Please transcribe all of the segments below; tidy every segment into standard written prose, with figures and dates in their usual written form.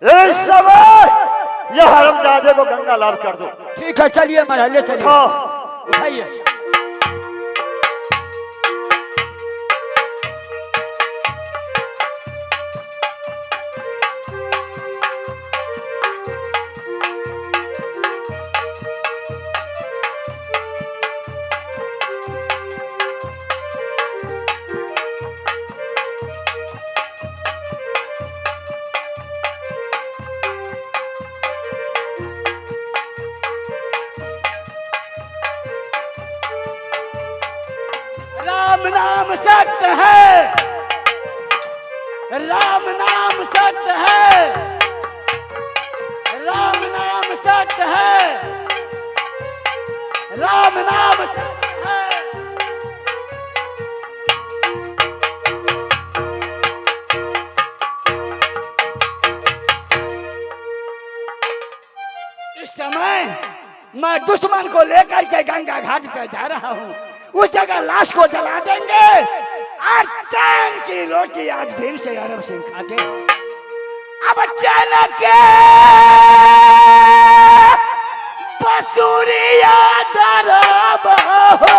इस समय ये हरामजादे को गंगा लाल कर दो। ठीक है, चलिए महाराज, ले चलिए, उठाइए। राम नाम सत्य है, राम नाम सत्य है, राम नाम सत्य है, राम नाम सत्य है। इस समय मैं दुश्मन को लेकर के गंगा घाट पे जा रहा हूँ, उस जगह लाश को जला देंगे और चैन की रोटी आज दिन से अरब सिंह खाते। अब चैन के बसुरिया दरब हो।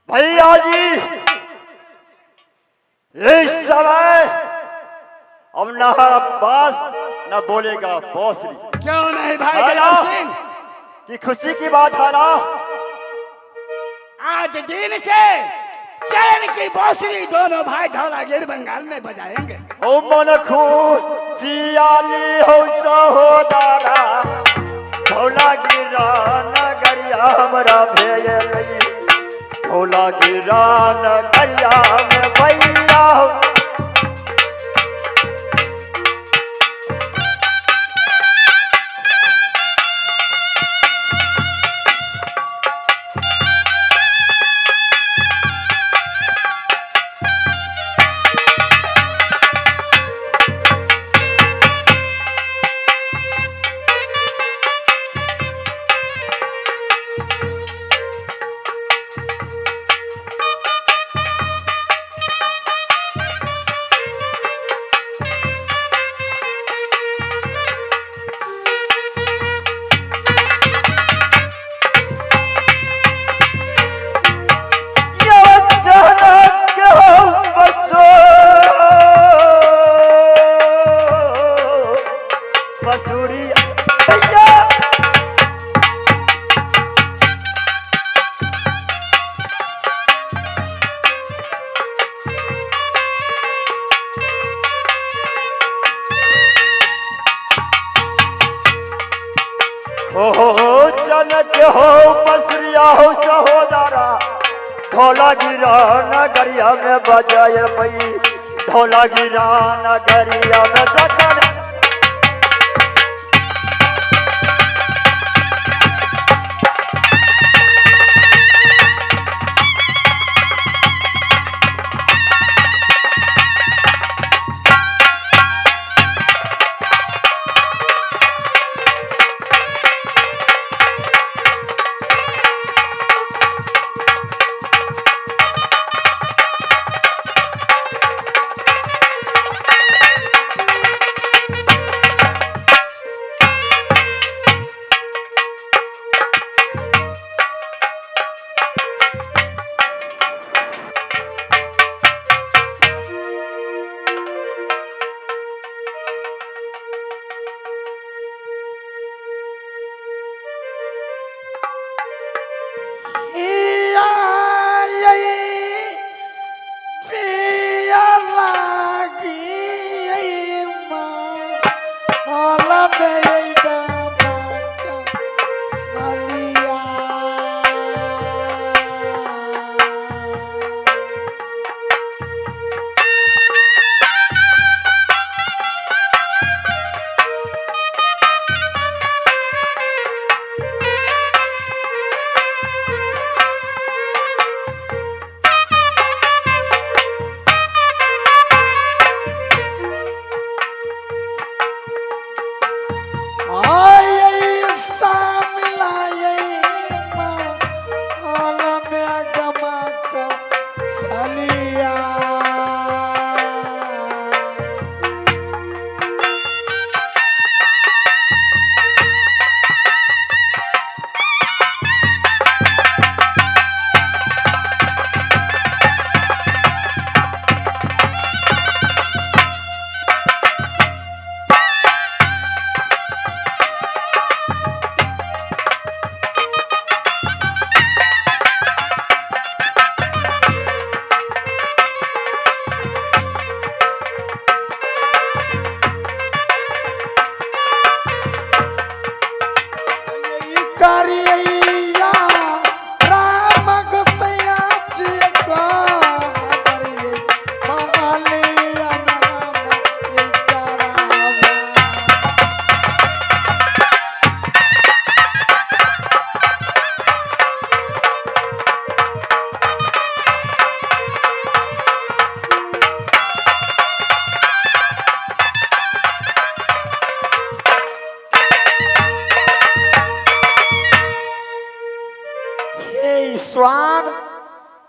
भैया जी, इस समय अब न अब्बास न बोलेगा बौसरी। क्यों नहीं भाई गजब सिंह की खुशी की बात है ना, आज दिन से चैन की बौसरी दोनों भाई धौलागिर बंगाल में बजाएंगे। ओ मन खुशियाली हो सहोदरा, धौलागिर नगरिया हमरा भेजलई, धौलागिर नगरिया में भैया हो। जखन के हो बसरिया हो सहोदरा धौला गिरा नगरिया में बजाए भई धौला गिरा नगरिया में जखन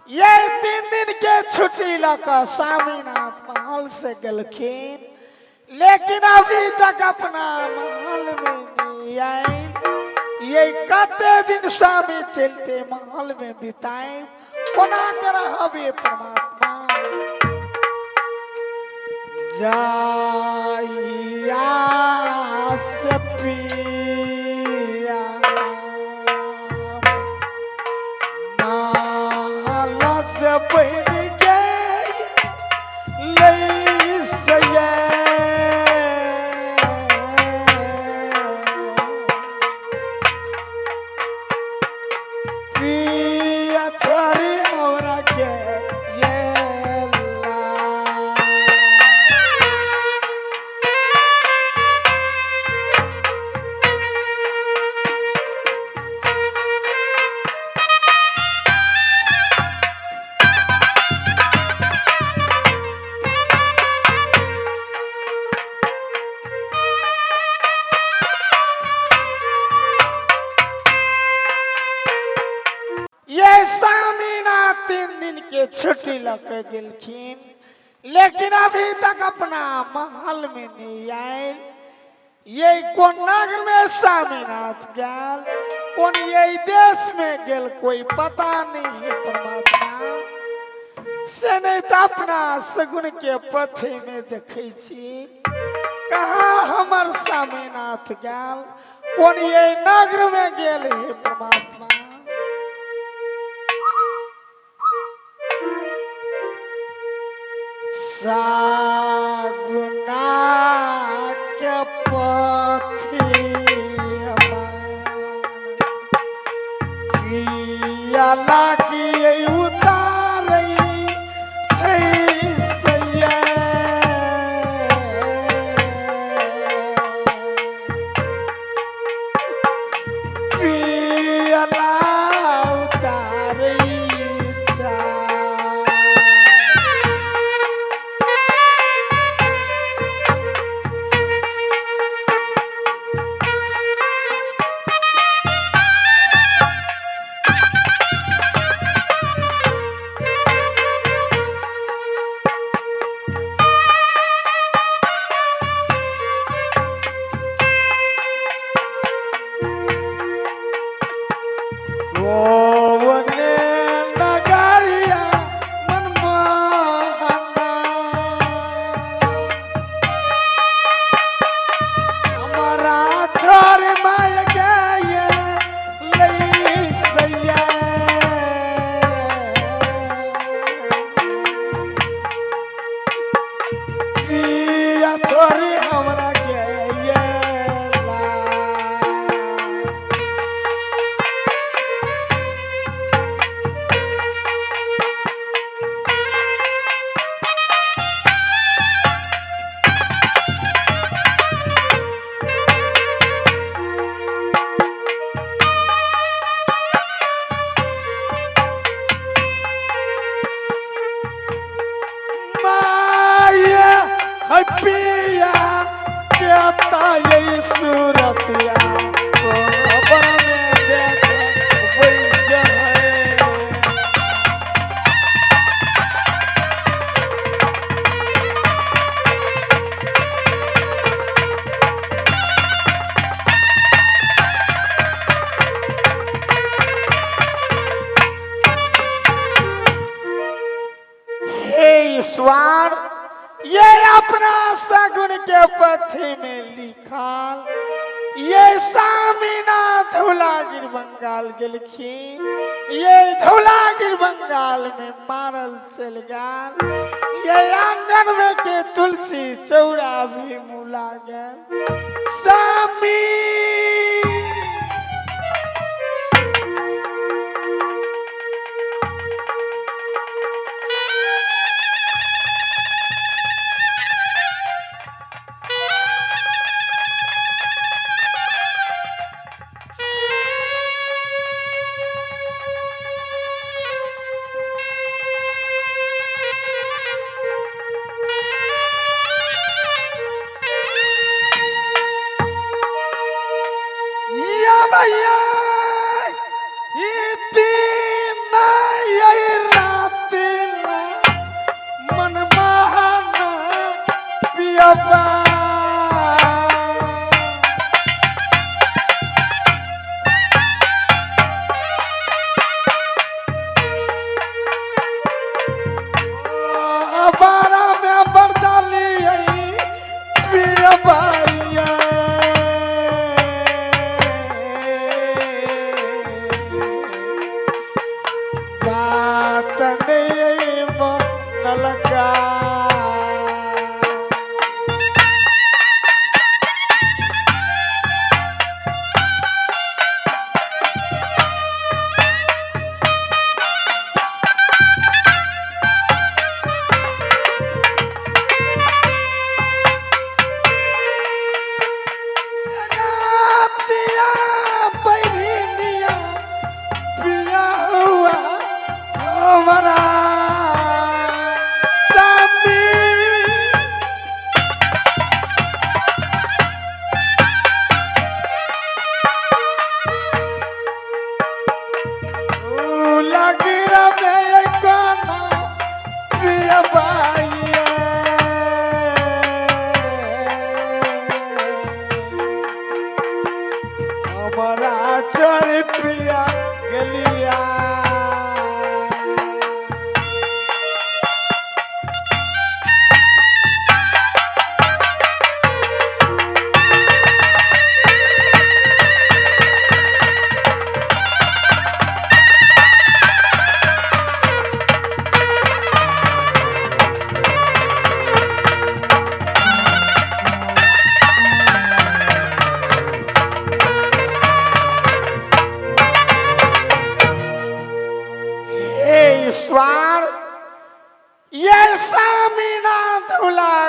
ये 3 दिन के छुट्टी लक स्वामीनाथ महल से गेलखिन, लेकिन अभी तक अपना महल में नहीं आए। ये कते दिन स्वामी चलते महल में बिताए, कोना के रहबे परमात्मा। जाइया से पिया महल से बन गए ले सये पिया छोरी हमरा के ये ला। ये स्वामीनाथ 3 दिन के छुट्टी लके गेलखिन, लेकिन अभी तक अपना महल में नहीं आए। ये कोन नगर में स्वामीनाथ गेल, कोन ये देश में गेल, कोई पता नहीं है परमात्मा से। नहीं तो अपना सगुन के पथे में देखे छी कहाँ हमर स्वामीनाथ गेल, कोन ये नगर में गेल है परमात्मा। सागुना के पथी हमार पियाला की उतारै छै सैया। पियाला उतारै छै। गोवने नगरिया मनमोहना, हमारा छोर my गए लई सैया। पिया छोरी हमरा गए ला। माया है पिया कहता ये सूरतिया कोबर में देख वैसे है। हे ईश्वर, ये अपना सगुन के पथी में लिखाल ये सामीना धौलागिर बंगाल गेलखिन, ये धौलागिर बंगाल में मारल चल गेल, ये आंगन में के तुलसी चौरा भी मुला गेल। सामी या भैया इतना ये रात मन बहाना पियबा। बारा में बरदाली पियबा। बात नहीं मन लगा।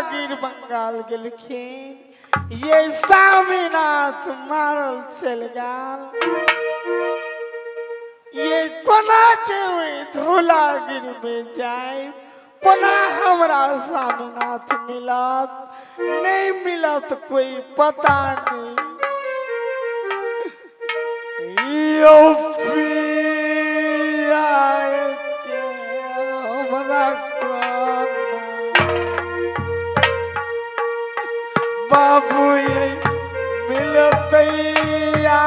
धोलागिर बंगाल गेलखिन। ये स्वामीनाथ मारल चल गेल। ये कोना के ओहि धोलागिर में जाए, कोना हमरा स्वामीनाथ मिलत नहीं मिलत कोई पता नहीं। यो पिया के हमरा कोना बाबू ये मिलतैया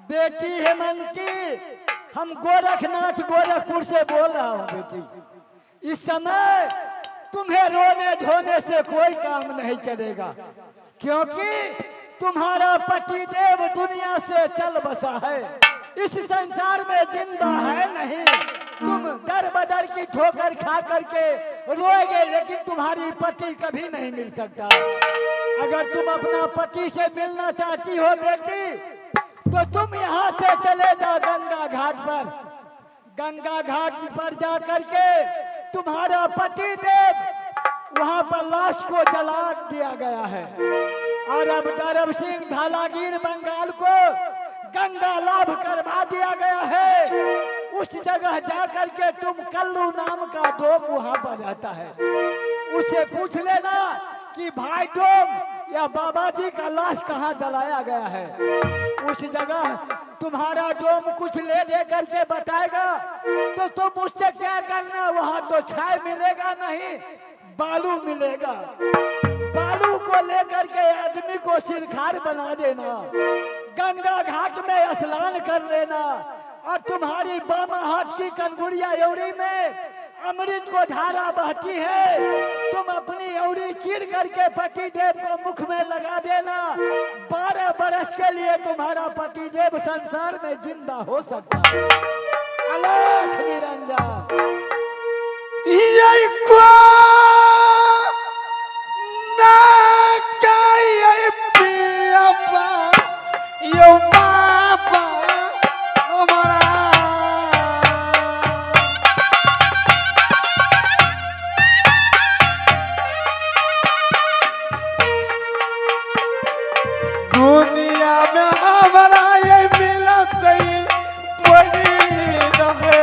बेटी हेमंती, हम गोरखनाथ गोरखपुर से बोल रहा हूँ बेटी। इस समय तुम्हें रोने धोने से कोई काम नहीं चलेगा, क्योंकि तुम्हारा पति देव दुनिया से चल बसा है, इस संसार में जिंदा है नहीं। तुम दर बदर की ठोकर खा करके रोएगे, लेकिन तुम्हारी पति कभी नहीं मिल सकता। अगर तुम अपना पति से मिलना चाहती हो बेटी, तो तुम यहाँ से चले जाओ गंगा घाट पर। गंगा घाट पर जा करके तुम्हारा पति देव वहाँ पर लाश को जला दिया गया है, और अब दरब सिंह धालागीर बंगाल को गंगा लाभ करवा दिया गया है। उस जगह जा करके तुम कल्लू नाम का डोम वहाँ पर रहता है, उसे पूछ लेना कि भाई डोम या बाबा जी का लाश कहाँ जलाया गया है। उस जगह तुम्हारा डोम कुछ ले दे करके बताएगा, तो तुम उससे क्या करना, वहाँ तो छाय मिलेगा नहीं, बालू मिलेगा। बालू को लेकर के आदमी को सिरखार बना देना, गंगा घाट में स्नान कर लेना, और तुम्हारी बामा हाथ की कनगुड़िया एवरी में अमृत को धारा बहती है, तुम अपनी एवरी चीर करके पति देव को मुख में लगा देना। 12 बरस के लिए तुम्हारा पति देव संसार में जिंदा हो सकता है। अलोक निरंजन। दुनिया में हमारा ये मिलत वही रहे,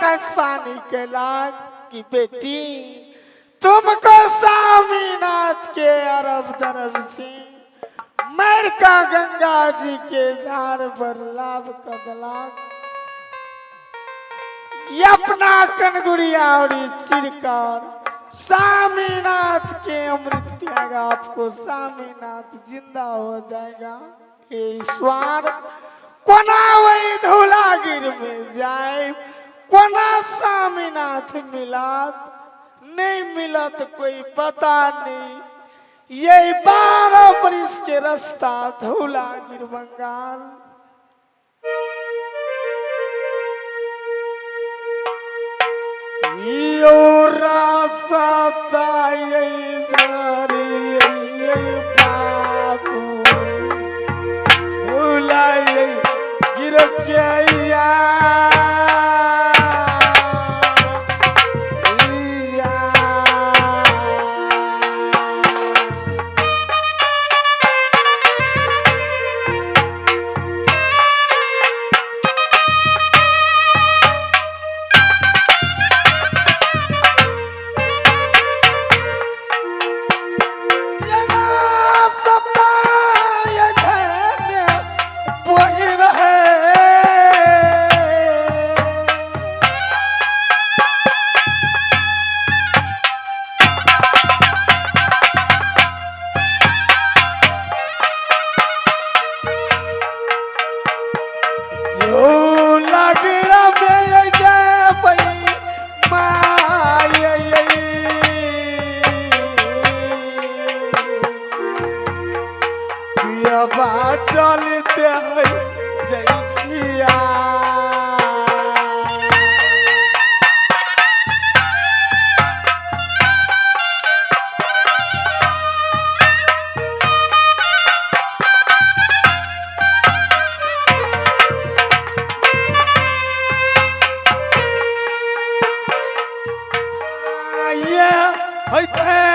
आकाशवाणी कैलाश की बेटी तुमको स्वामीनाथ के अरब दरब सिंह मरका गंगा जी के धार पर लाभ कदलाक ये अपना कनगुड़िया और चिरकार स्वामीनाथ के अमृत पिएगा, आपको स्वामीनाथ जिंदा हो जाएगा। हे ईश्वर कोना वही धौलागिर में जाए, कोना स्वामीनाथ मिलात नहीं मिलत कोई पता नहीं। ये 12 बरिस के रास्ता धौलागिर बंगाल। यो रास्ता ये बाबू धौलागिर गिर चलते जय ये